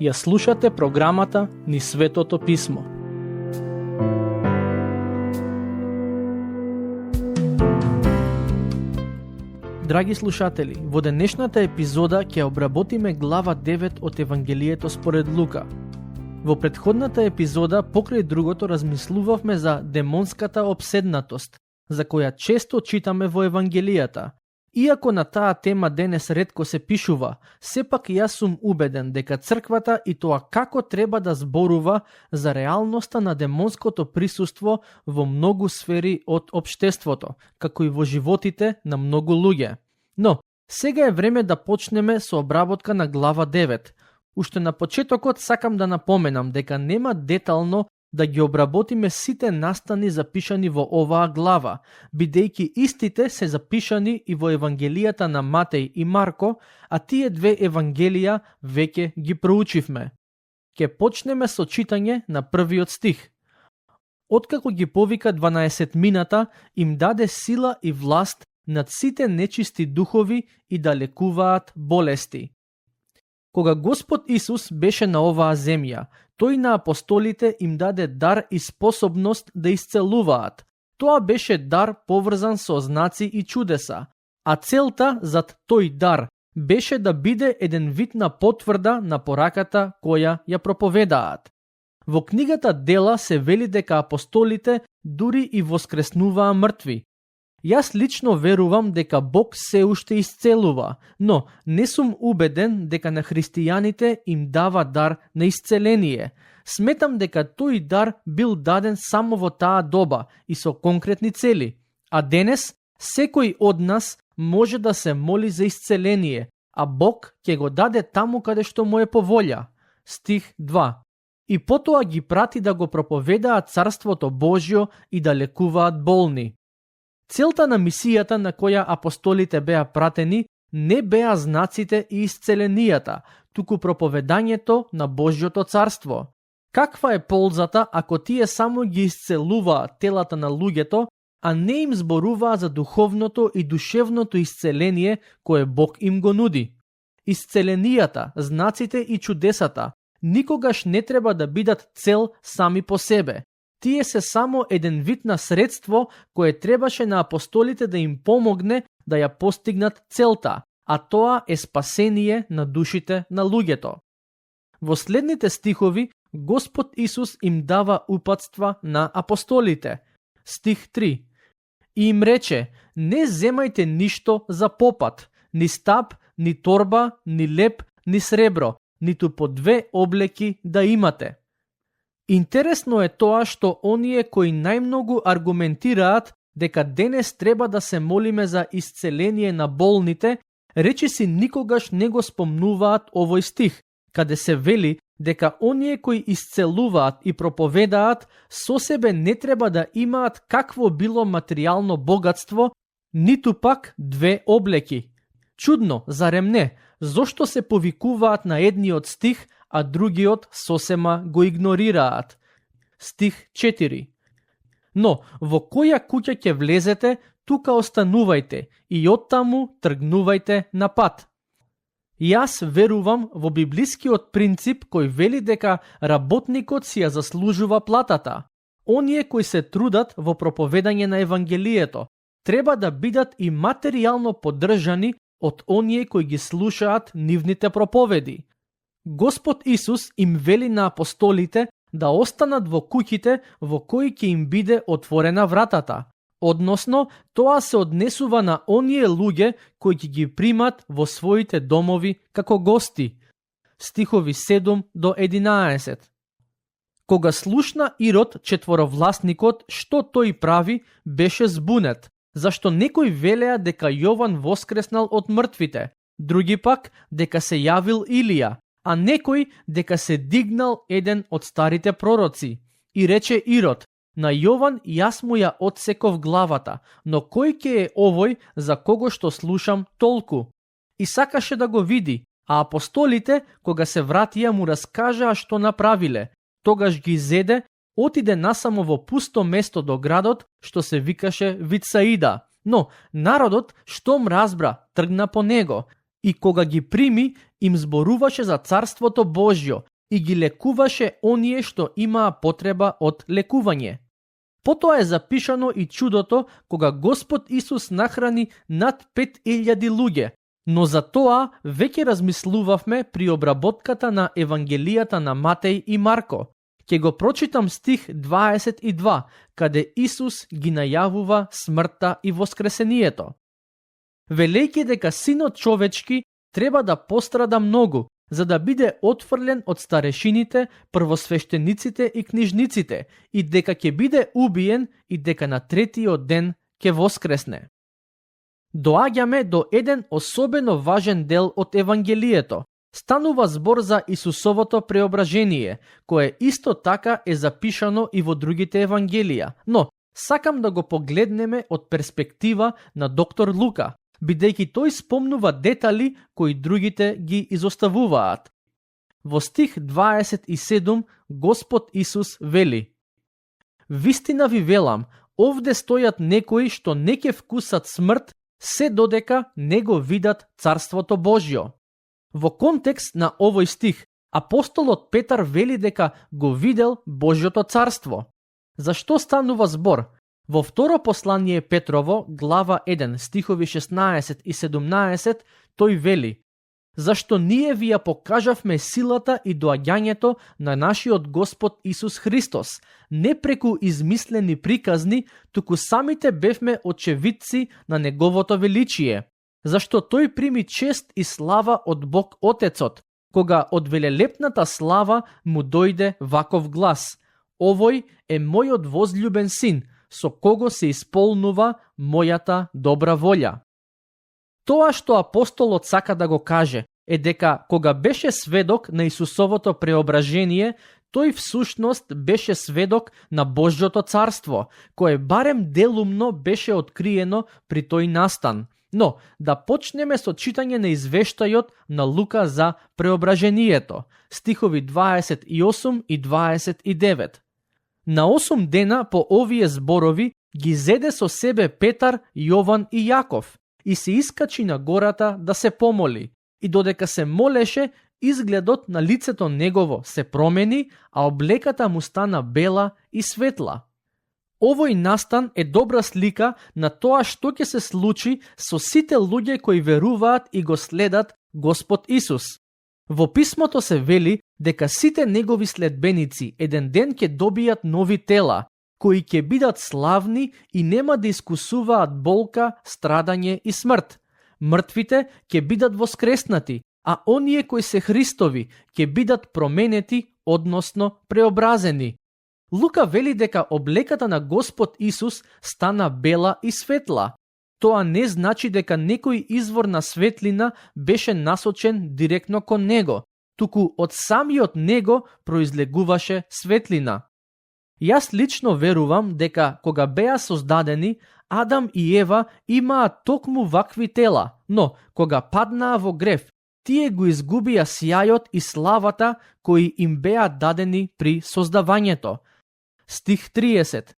Ја слушате програмата Низ Светото Писмо. Драги слушатели, во денешната епизода ќе обработиме глава 9 од Евангелието според Лука. Во претходната епизода, покрај другото, размислувавме за демонската обседнатост, за која често читаме во Евангелијата. Иако на таа тема денес ретко се пишува, сепак јас сум убеден дека црквата и тоа како треба да зборува за реалноста на демонското присуство во многу сфери од општеството, како и во животите на многу луѓе. Но, сега е време да почнеме со обработка на глава 9. Уште на почетокот сакам да напоменам дека нема детално да ги обработиме сите настани запишани во оваа глава, бидејќи истите се запишани и во Евангелијата на Матеј и Марко, а тие две Евангелија веќе ги проучивме. Ке почнеме со читање на првиот стих. Откако ги повика 12-мината, им даде сила и власт над сите нечисти духови и да лекуваат болести. Кога Господ Исус беше на оваа земја, тој на апостолите им даде дар и способност да исцелуваат. Тоа беше дар поврзан со знаци и чудеса, а целта зад тој дар беше да биде еден вид на потврда на пораката која ја проповедаат. Во книгата Дела се вели дека апостолите дури и воскреснуваа мртви. Јас лично верувам дека Бог се уште исцелува, но не сум убеден дека на христијаните им дава дар на исцеление. Сметам дека тој дар бил даден само во таа доба и со конкретни цели. А денес секој од нас може да се моли за исцеление, а Бог ќе го даде таму каде што му е по волја. Стих 2. И потоа ги прати да го проповедаат Царството Божјо и да лекуваат болни. Целта на мисијата на која апостолите беа пратени не беа знаците и исцеленијата, туку проповедањето на Божјото царство. Каква е ползата ако тие само ги исцелуваат телата на луѓето, а не им зборуваат за духовното и душевното исцеление кое Бог им го нуди? Исцеленијата, знаците и чудесата никогаш не треба да бидат цел сами по себе. Тие се само еден вид на средство кое требаше на апостолите да им помогне да ја постигнат целта, а тоа е спасение на душите на луѓето. Во следните стихови Господ Исус им дава упатства на апостолите. Стих 3. И им рече: не земајте ништо за попат, ни стап, ни торба, ни леп, ни сребро, ниту по 2 облеки да имате. Интересно е тоа што оние кои најмногу аргументираат дека денес треба да се молиме за исцеление на болните, речиси никогаш не го спомнуваат овој стих, каде се вели дека оние кои исцелуваат и проповедаат со себе не треба да имаат какво било материјално богатство, ниту пак 2 облеки. Чудно, зарем не? Зошто се повикуваат на едниот стих, а другиот сосема го игнорираат? Стих 4. Но, во која куќа ќе влезете, тука останувајте и оттаму тргнувајте на пат. Јас верувам во библискиот принцип кој вели дека работникот си ја заслужува платата. Оние кои се трудат во проповедање на Евангелието треба да бидат и материјално поддржани од оние кои ги слушаат нивните проповеди. Господ Исус им вели на апостолите да останат во куќите во кои ќе им биде отворена вратата. Односно, тоа се однесува на оние луѓе кои ќе ги примат во своите домови како гости. Стихови 7 до 11. Кога слушна Ирод, четворовласникот, што тој прави, беше збунет, зашто некои велеа дека Јован воскреснал од мртвите, други пак дека се јавил Илија, а некој дека се дигнал еден од старите пророци. И рече Ирод: на Јован јас му ја отсеков главата, но кој ќе е овој за кого што слушам толку? И сакаше да го види, а апостолите, кога се вратија, му раскажаа што направиле. Тогаш ги зеде, отиде насамо во пусто место до градот, што се викаше Вицаида, Но народот, штом разбра, тргна по него и кога ги прими, им зборуваше за Царството Божјо и ги лекуваше оние што имаа потреба од лекување. Потоа е запишано и чудото кога Господ Исус нахрани над 5000 луѓе, но за тоа веќе размислувавме при обработката на Евангелијата на Матеј и Марко. Ќе го прочитам стих 22, каде Исус ги најавува смртта и воскресението. Велејќи дека Синот човечки треба да пострада многу, за да биде отфрлен од старешините, првосвештениците и книжниците, и дека ќе биде убиен и дека на третиот ден ќе воскресне. Доаѓаме до еден особено важен дел од Евангелието. Станува збор за Исусовото преображение, кое исто така е запишано и во другите Евангелија, но сакам да го погледнеме од перспектива на доктор Лука, бидејќи тој спомнува детали кои другите ги изоставуваат. Во стих 27 Господ Исус вели: "Вистина ви велам, овде стојат некои што не ќе вкусат смрт, се додека не го видат Царството Божјо." Во контекст на овој стих, апостолот Петар вели дека го видел Божјото царство. Зашто станува збор? Во второ послание Петрово, глава 1, стихови 16 и 17, тој вели: "Зашто ние ви ја покажавме силата и доаѓањето на нашиот Господ Исус Христос, не преку измислени приказни, туку самите бевме очевидци на Неговото величие. Зашто тој прими чест и слава од Бог Отецот, кога од велелепната слава му дојде ваков глас: Овој е мојот возљубен син, со кого се исполнува мојата добра волја." Тоа што апостолот сака да го каже е дека кога беше сведок на Исусовото преображение, тој всушност беше сведок на Божјото царство, кое барем делумно беше откриено при тој настан. Но да почнеме со читање на извештајот на Лука за преображението, стихови 28 и 29. На 8 дена по овие зборови ги зеде со себе Петар, Јован и Јаков и се искачи на гората да се помоли. И додека се молеше, изгледот на лицето негово се промени, а облеката му стана бела и светла. Овој настан е добра слика на тоа што ќе се случи со сите луѓе кои веруваат и го следат Господ Исус. Во писмото се вели дека сите негови следбеници еден ден ќе добијат нови тела, кои ќе бидат славни и нема да искусуваат болка, страдање и смрт. Мртвите ќе бидат воскреснати, а оние кои се Христови ќе бидат променети, односно преобразени. Лука вели дека облеката на Господ Исус стана бела и светла. Тоа не значи дека некој извор на светлина беше насочен директно кон него, туку од самиот него произлегуваше светлина. Јас лично верувам дека кога беа создадени, Адам и Ева имаат токму вакви тела, но кога паднаа во грев, тие го изгубија сјајот и славата кои им беа дадени при создавањето. Стих 30.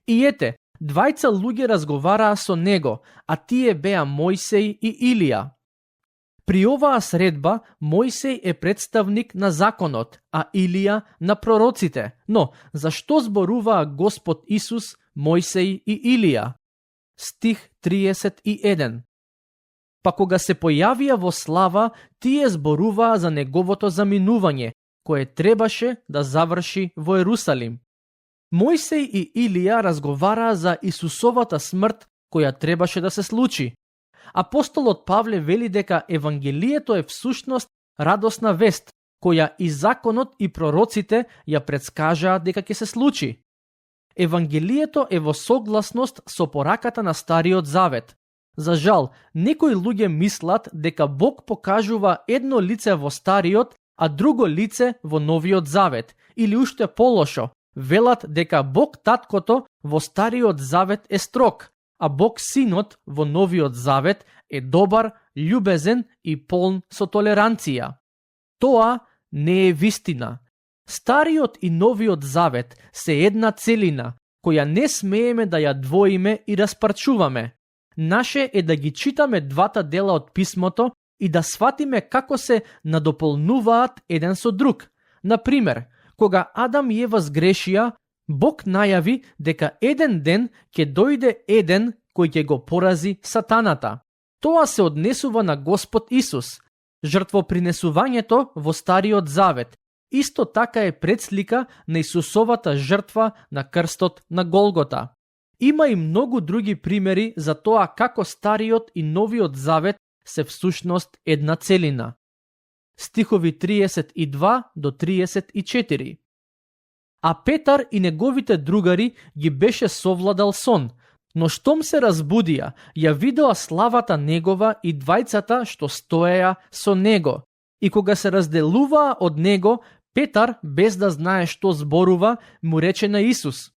И ете, двајца луѓе разговараа со него, а тие беа Мојсей и Илија. При оваа средба, Мојсей е представник на законот, а Илија на пророците. Но, зашто зборуваа Господ Исус, Мојсей и Илија? Стих 31. Па кога се појавија во слава, тие зборуваа за неговото заминување, кое требаше да заврши во Ерусалим. Мојсей и Илија разговараа за Исусовата смрт, која требаше да се случи. Апостолот Павле вели дека Евангелието е всушност радосна вест, која и законот и пророците ја предскажаа дека ќе се случи. Евангелието е во согласност со пораката на Стариот Завет. За жал, некои луѓе мислат дека Бог покажува едно лице во Стариот, а друго лице во Новиот Завет, или уште полошо, велат дека Бог Таткото во Стариот Завет е строг, а Бог Синот во Новиот Завет е добар, љубезен и полн со толеранција. Тоа не е вистина. Стариот и Новиот Завет се една целина, која не смееме да ја двоиме и распарчуваме. Наше е да ги читаме двата дела од писмото и да сватиме како се надополнуваат еден со друг. Например, кога Адам и Ева сгрешија, Бог најави дека еден ден ќе дојде еден кој ќе го порази сатаната. Тоа се однесува на Господ Исус. Жртвопринесувањето во Стариот Завет исто така е предслика на Исусовата жртва на крстот на Голгота. Има и многу други примери за тоа како Стариот и Новиот Завет се всушност една целина. Стихови 32 до 34. А Петар и неговите другари ги беше совладал сон, но штом се разбудија, ја видоа славата негова и двајцата што стоеја со него. И кога се разделуваа од него, Петар, без да знае што зборува, му рече на Исус: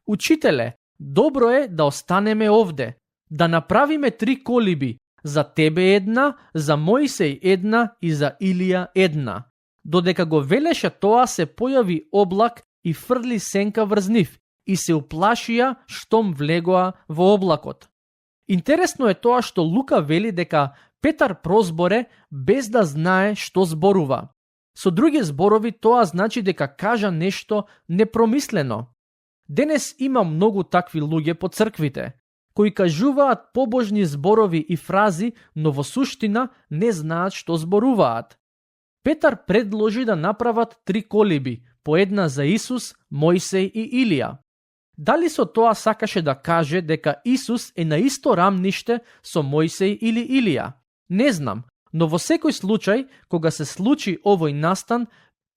Учителе, добро е да останеме овде, да направиме 3 колиби, за тебе една, за Мојсей една и за Илија една. Додека го велеше тоа, се појави облак и фрли сенка врз нив, и се уплашија штом влегоа во облакот. Интересно е тоа што Лука вели дека Петар прозборе без да знае што зборува. Со други зборови, тоа значи дека кажа нешто непромислено. Денес има многу такви луѓе по црквите, кои кажуваат побожни зборови и фрази, но во суштина не знаат што зборуваат. Петар предложи да направат 3 колиби, по една за Исус, Мојсей и Илија. Дали со тоа сакаше да каже дека Исус е на исто рамниште со Мојсей или Илија? Не знам, но во секој случај, кога се случи овој настан,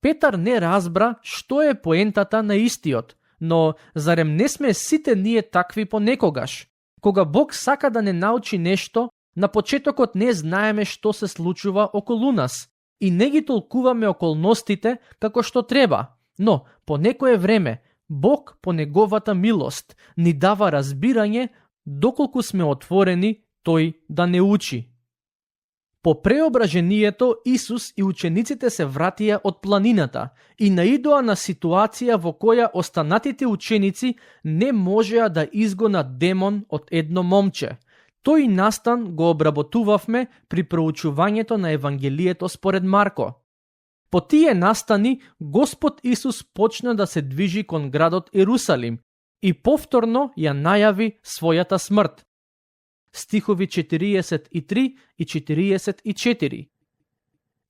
Петар не разбра што е поентата на истиот, но зарем не сме сите ние такви понекогаш? Кога Бог сака да не научи нешто, на почетокот не знаеме што се случува околу нас и не ги толкуваме околностите како што треба, но по некое време Бог по неговата милост ни дава разбирање доколку сме отворени тој да не учи. По преображението Исус и учениците се вратија од планината и наидоа на ситуација во која останатите ученици не можеа да изгонат демон од едно момче. Тој настан го обработувавме при проучувањето на Евангелието според Марко. По тие настани Господ Исус почна да се движи кон градот Ерусалим и повторно ја најави својата смрт. Стихови 43 и 44.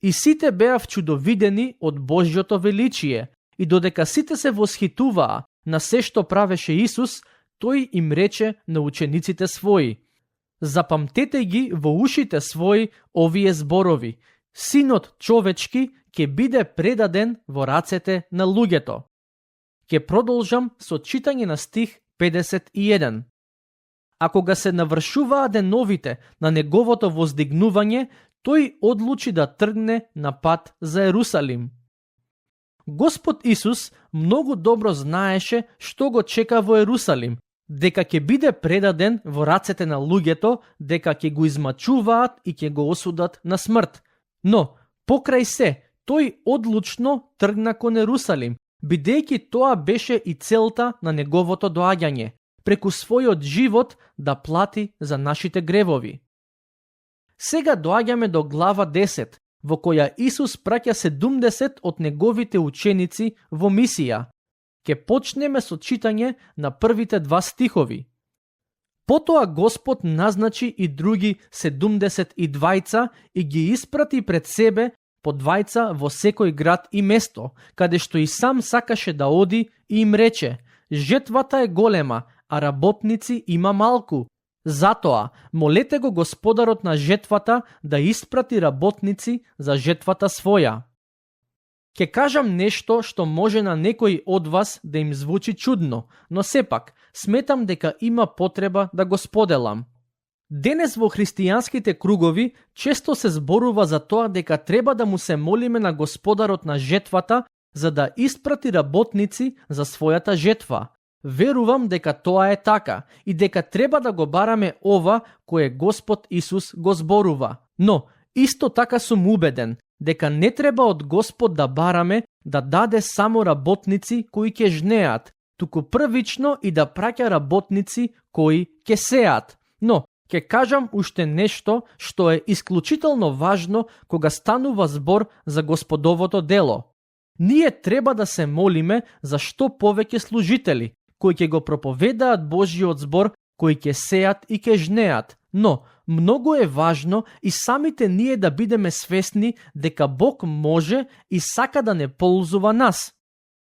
И сите беа вчудовидени од Божјото величие, и додека сите се восхитуваа на се што правеше Исус, тој им рече на учениците своји: Запамтете ги во ушите своји овие зборови. Синот човечки ќе биде предаден во рацете на луѓето. Ќе продолжам со читање на стих 51. А кога се навршуваа деновите на неговото воздигнување, тој одлучи да тргне на пат за Ерусалим. Господ Исус многу добро знаеше што го чека во Ерусалим, дека ќе биде предаден во рацете на луѓето, дека ќе го измачуваат и ќе го осудат на смрт. Но, покрај се, тој одлучно тргна кон Ерусалим, бидејќи тоа беше и целта на неговото доаѓање, преку својот живот да плати за нашите гревови. Сега доаѓаме до глава 10, во која Исус праќа 70 од неговите ученици во мисија. Ке почнеме со читање на првите 2 стихови. Потоа Господ назначи и други 72 и ги испрати пред себе по 2 во секој град и место, каде што и сам сакаше да оди, и им рече: жетвата е голема, а работници има малку. Затоа, молете го Господарот на жетвата да испрати работници за жетвата своја. Ке кажам нешто што може на некој од вас да им звучи чудно, но сепак, сметам дека има потреба да го споделам. Денес во христијанските кругови често се зборува за тоа дека треба да му се молиме на Господарот на жетвата за да испрати работници за својата жетва. Верувам дека тоа е така и дека треба да го бараме ова кое Господ Исус го зборува. Но, исто така сум убеден дека не треба од Господ да бараме да даде само работници кои ќе жнеат, туку првично и да праќа работници кои ќе сеат. Но, ќе кажам уште нешто што е исклучително важно кога станува збор за Господовото дело. Ние треба да се молиме за што повеќе служители, кои ќе го проповедаат Божјиот збор, кои ќе сеат и ќе жнеат. Но, многу е важно и самите ние да бидеме свесни дека Бог може и сака да не ползува нас.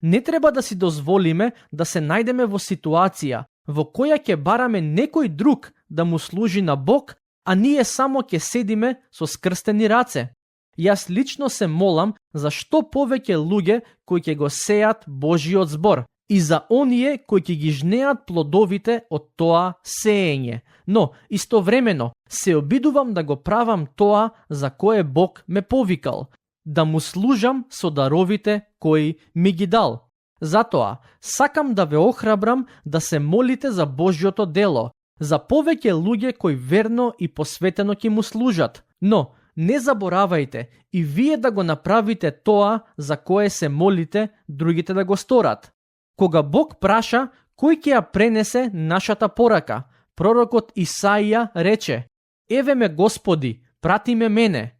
Не треба да си дозволиме да се најдеме во ситуација во која ќе бараме некој друг да му служи на Бог, а ние само ќе седиме со скрстени раце. Јас лично се молам за што повеќе луѓе кои ќе го сеат Божјиот збор и за оние кои ќе ги жнеат плодовите од тоа сеење. Но, истовремено, се обидувам да го правам тоа за кое Бог ме повикал, да му служам со даровите кои ми ги дал. Затоа, сакам да ве охрабрам да се молите за Божјото дело, за повеќе луѓе кои верно и посветено ќе му служат. Но, не заборавајте и вие да го направите тоа за кое се молите другите да го сторат. Кога Бог праша, кој ќе ја пренесе нашата порака? Пророкот Исаија рече: Еве ме Господи, прати ме мене.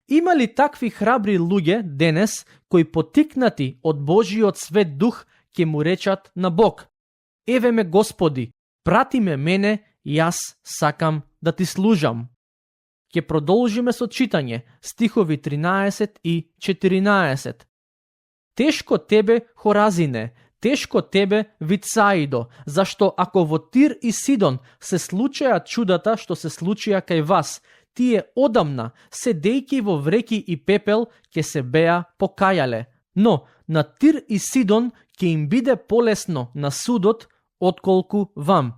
Има ли такви храбри луѓе денес кои потикнати од Божиот свет дух ќе му речат на Бог: Еве ме Господи, прати ме мене, јас сакам да ти служам. Ќе продолжиме со читање стихови 13 и 14. Тешко тебе, Хоразине, тешко тебе, Вицаидо, зашто ако во Тир и Сидон се случаја чудата што се случија кај вас, тие одамна, седејќи во вреки и пепел, ќе се беа покајале. Но на Тир и Сидон ќе им биде полесно на судот, отколку вам.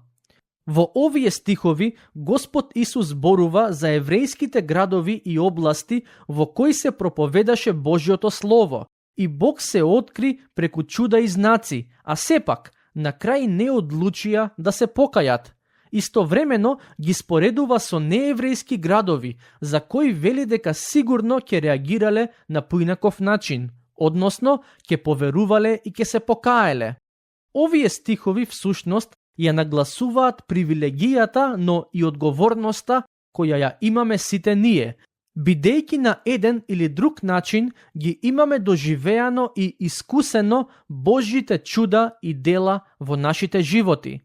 Во овие стихови Господ Исус зборува за еврејските градови и области во кои се проповедаше Божјото Слово. И Бог се откри преку чуда и знаци, а сепак, на крај не одлучија да се покајат. Истовремено ги споредува со нееврејски градови, за кои вели дека сигурно ќе реагирале на поинаков начин, односно ќе поверувале и ќе се покаеле. Овие стихови всушност ја нагласуваат привилегијата, но и одговорноста која ја имаме сите ние, бидејќи на еден или друг начин ги имаме доживеано и искусено Божјите чуда и дела во нашите животи.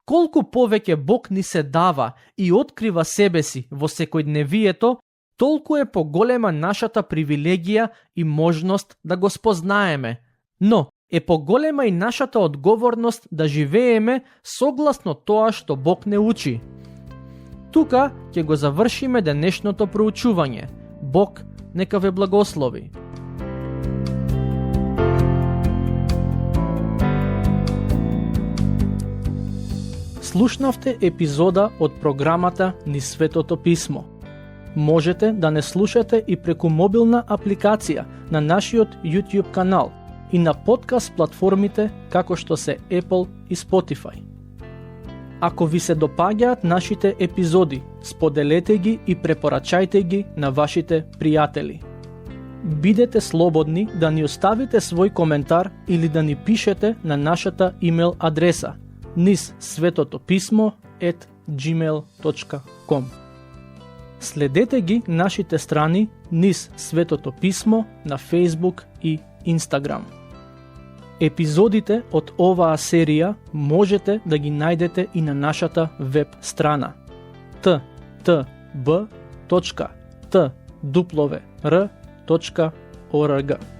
Колку повеќе Бог ни се дава и открива себе си во секојдневието, толку е поголема нашата привилегија и можност да го спознаеме. Но е поголема и нашата одговорност да живееме согласно тоа што Бог не учи. Тука ќе го завршиме денешното проучување. Бог нека ве благослови. Слушнавте епизода од програмата Низ Светото Писмо. Можете да не слушате и преку мобилна апликација на нашиот YouTube канал и на подкаст платформите како што се Apple и Spotify. Ако ви се допаѓаат нашите епизоди, споделете ги и препорачајте ги на вашите пријатели. Бидете слободни да ни оставите свој коментар или да ни пишете на нашата имейл адреса nizsvetotopисmo@gmail.com. Следете ги нашите страни Низ Светото Писмо на Facebook и Instagram. Епизодите од оваа серија можете да ги најдете и на нашата веб страна ttb.twr.org.